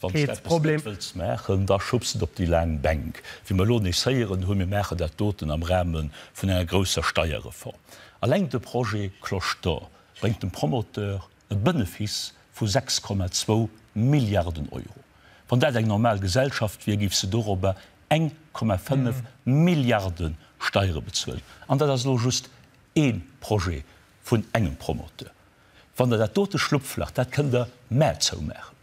Wann s de eppes net wëlls maachen, da schubs et op déi laang Bänk. Wéi mer elo nees héieren hunn, mir maachen dat doten am Rahme vun enger grousser Steierreform. Alleng de Projet Cloche d'Or bréngt dem Promoteur e Benefiss vu 6,2 Milliarden Euro. Wann dat eng normal Gesellschaft wier, géif se dorobber 1,5 Milliarde Steiere bezuelen. An dat ass elo just ee Projet vun engem Promoteur. Wann Der dat dote Schlupflach, dat kënnt Der mä zoumaachen.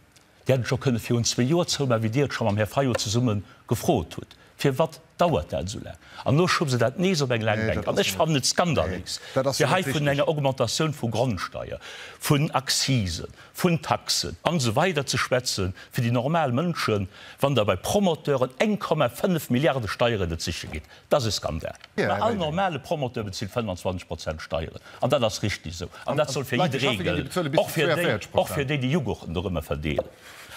Dir hätt et scho kënne virun zwee Joer zoumaachen, wéi Dir et scho mam Här Fayot zesumme gefrot hutt. Firwat dauert dat esou laang? An elo schubst Der dat nees op eng laang Bänk. An ech fannen et skandaléis, fir hei vun enger Augmentatioun vu Grondsteier, vun Accisen, vun Taxen an esou weider ze schwätzen, fir déi normal Mënschen, wann Der bei Promoteuren 1,5 Milliarde Steieren et siche gitt. Dat ass e Skandal. Mä all normale Promoteur bezilt 25 Prozent Steieren. An dat ass richtig esou. An dat soll fir jidderee gëllen, och fir déi, och fir déi, déi Jughurten dorëmmer verdeelen.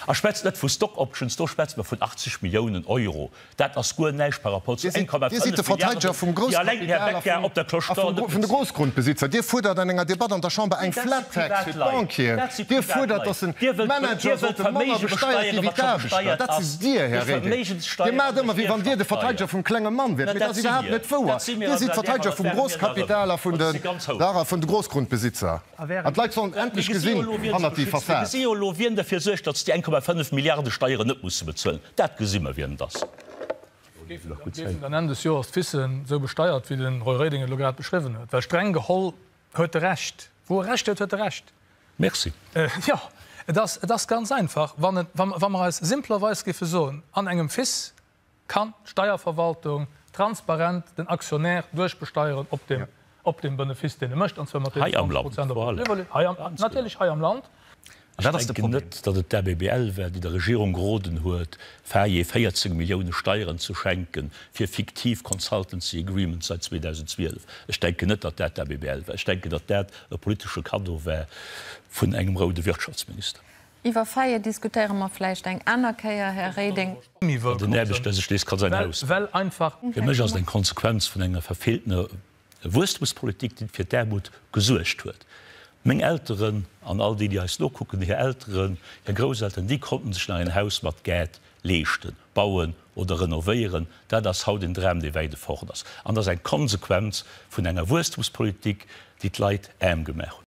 A schwätzt net vu Stock Options, do schwätze mer vun 80 Milliounen Euro. Dat ass guer näischt par rapport zu 1,5 Milliarden, déi alleng den Här Becker op der Cloche d'Or net bezilt. Dir fuerdert an enger Debatt an der Chamber eng Flat Tax fir d'Banquieren. Dir fuerdert, datt de Manager sollte manner besteiert gi wéi d'Aarbechter. Dat sidd Dir, Här Reding. Dir maacht ëmmer, wéi wann Dir de Verteideger vum klenge Mann wiert, mee dat ass iwwerhaapt net wouer. Dir sidd d'Verteideger vum Grosskapital a vun de, dach, a vun de Grossgrundbesitzer. An d'Leit sollen endlech gesinn hannert déi Fassad. Mir gesi jo elo, wien derfir suergt, datt se déi 1,5 Milliarde Steieren net musse bezuelen. Dat gesi mer, wien et ass. Géifen dann Enn des Joers d'FISen esou besteiert, wéi de Roy Reding et elo grad beschriwwen huet? Well streng geholl huet e Recht. Wou e Recht huet, huet e Recht. Merci. Jo, et ass, et ass ganz einfach, wann et, wa mer eis simplerweis géife soen, an engem FIS kann d'Steierverwaltung transparent den Aktionär duerchbesteieren op deem, op deem Benefiss, deen e mécht, an zwar mat deenen 20 Prozent op der Plus-value, hei am, natierlech hei am Land. Ech denken net, datt et d'ABBL war, déi der Regierung geroden huet, Faye 14 Millioune Steieren ze schenken fir fiktiv Consultancy Agreements seit 2012. Ech denken net, datt dat d'ABBL war. Ech denken, datt dat e politesche Kaddo war vun engem roude Wirtschaftsminister. Iwwer Faye diskutéiere mer vläicht eng aner Kéier, Här Reding. Wann den Aarbechter sech nees ka säin Haus bauen. Fir mech ass et eng Konsequenz vun enger verfeeltener Wuesstemspolitik, déi fir d'Aarmut gesuergt huet. Meng Elteren an all déi, déi eis nokucken, hir Elteren, hir Grousselteren, déi konnten sech nach een Haus mat Geld leeschten, bauen oder renovéieren. Dat ass haut en Dram, dee wäit efort ass. An dat ass eng Konsequenz vun enger Wuesstemspolitik, déi d'Leit aarm gemaach huet.